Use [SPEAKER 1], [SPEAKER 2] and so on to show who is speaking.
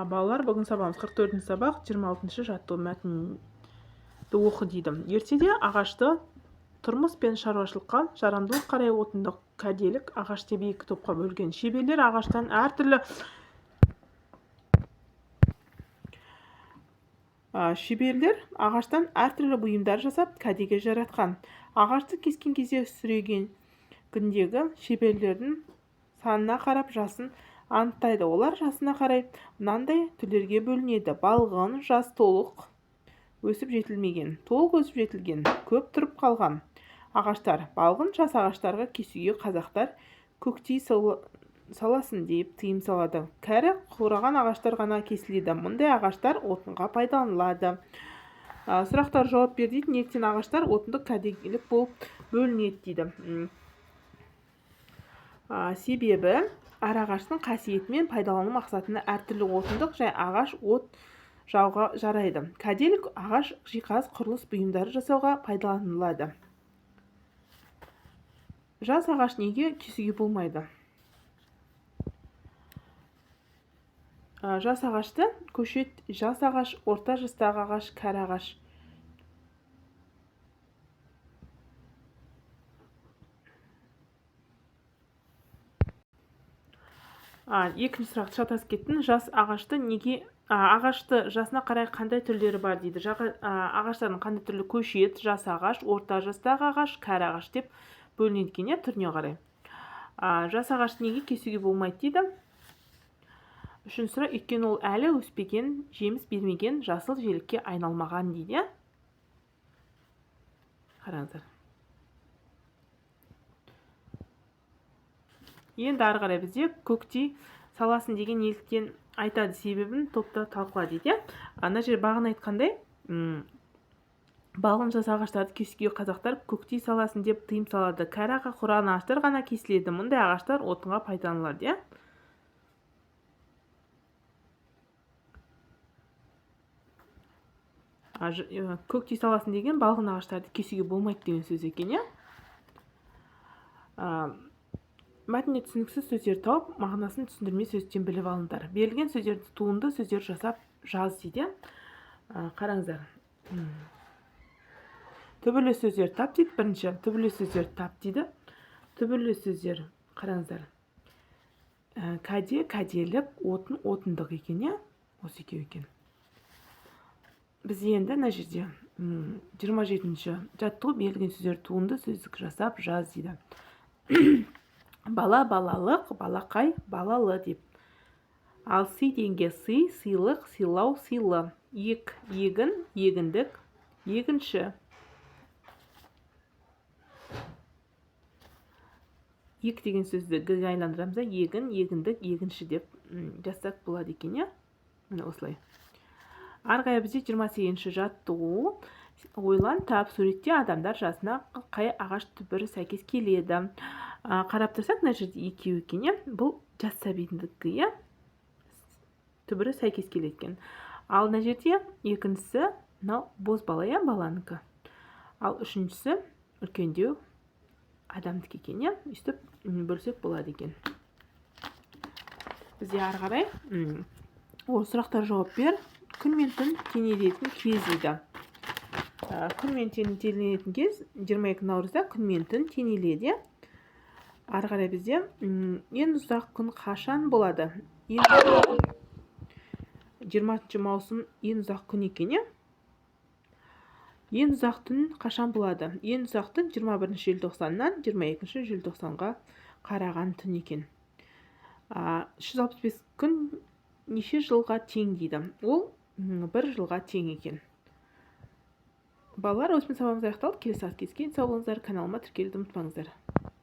[SPEAKER 1] Балалар, бүгін сабағымыз 44 сабақ, 26 жаттығу, мәтінді оқы дейді. Ертеде ағашты тұрмыс пен шаруашылыққа жарамдылық қарай отындық, кәделік ағаш деп екі топқа бөлген. Шеберлер ағаштан әртүрлі шеберлер ағаштан әртүрлі бұйымдар жасап, кәдеге жаратқан. Ағашты кескен кезде сүрегіндегі шеберлердің санына қарап жасын анықтайды. Олар жасына қарай мынандай түрлерге бөлінеді. Балғын, жас толық өсіп жетілмеген, толық өсіп жетілген, көп тұрып қалған ағаштар. Балғын жас ағаштарға кесуге қазақтар көктей саласын деп тыйым салады. Кәрі қураған ағаштар ғана кесіледі. Мұндай ағаштар отынға пайдаланылады. Сұрақтар жауап бер дейді. Неліктен ағаштар отындық, кәделік болып бөлінеді дейді. Себебі әр ағаштың қасиеті мен пайдалану мақсатына әртүрлі. Отындық жай ағаш от жағуға жарайды. Кәделік ағаш жиһаз, құрылыс бұйымдары жасауға пайдаланылады. Жас ағаш неге кесуге болмайды? Жас ағашты көшет, жас ағаш, орта жастағы ағаш, кәрі ағаш. Екінші сұрақ, шатасып кеттім. Жас ағашты неге, ағашты жасына қарай қандай түрлері бар дейді. Ағаштардың қандай түрлі? Көшет, жас ағаш, орта жастағы ағаш, кәрі ағаш деп бөлінеді екен, иә, түріне қарай. Жас ағашты неге кесуге болмайды дейді. Үшінші сұрақ, өйткені ол әлі өспеген, жеміс бермеген, жасыл желікке айналмаған дейді, иә. Қараңыздар. Енді ары қарай бізде көктей саласын деген неліктен айтады, себебін топта талқыла дейді, иә. Ана жер бағана айтқандай, балғын жас ағаштарды кесуге қазақтар көктей саласын деп тыйым салады. Кәрі қураған ағаштар ғана кесіледі. Мұндай ағаштар отынға пайдаланылады, иә. Көктей саласын деген балғын ағаштарды кесуге болмайды деген сөз екен, иә. Мәтінде түсініксіз сөздер тауып, мағынасын түсіндірме сөздіктен біліп алыңдар. Берілген сөздерді туынды сөздер жасап жаз дейді. Қараңыздар. Түбірлі сөздер тап дейді. Бірінші түбірлі сөздер тап дейді. Түбірлі сөздер, қараңыздар. Кәде, кәделік, отын, отындық екен, иә? Осы екеуі екен. Біз енді мына жерде 27-ші жаттығу, берілген сөздер туынды сөздік жасап жаз дейді. Бала, балалық, балақай, балалы деп. Ал сый дегенге сый, сыйлық, сыйлау, сыйлы. Ек, егін, егіндік, егінші. Ек деген сөзді г-ге айландырамыз да, егін, егіндік, егінші деп жазсақ болады екен, иә? Міне осылай. Ары қарай бізде 28-ші жаттығу. Ойлан, тап, суретте адамдар жасына қай ағаш түбірі сәйкес келеді. Қарап тұрсақ, мына жерде екеуі екен, иә? Бұл жас сәбидікі, иә? Түбірі сәйкес келеді екен. Ал мына жерде екіншісі мынау бозбала, иә, баланікі. Ал үшіншісі үлкендеу адамдікі екен, иә? Өйстіп бөлсек болады екен. Бізде ары қарай ол сұрақтар жауап бер. Күн мен түн теңелетін кез дейді. Күн мен түн теңелетін кез 22 наурызда күн мен түн теңеледі, иә? Ары қарай бізде ең ұзақ күн қашан болады? 20 маусым ең ұзақ күн екен, иә? Ең ұзақ түн қашан болады? Ең ұзақ түн 21 желтоқсаннан 22 желтоқсанға қараған түн екен. 365 күн неше жылға тең дейді? Ол бір жылға тең екен. Балалар, осымен сабағымыз аяқталды. Келесі сағат кездескенше сау болыңыздар. Каналыма тіркелуді ұмытпаңыздар.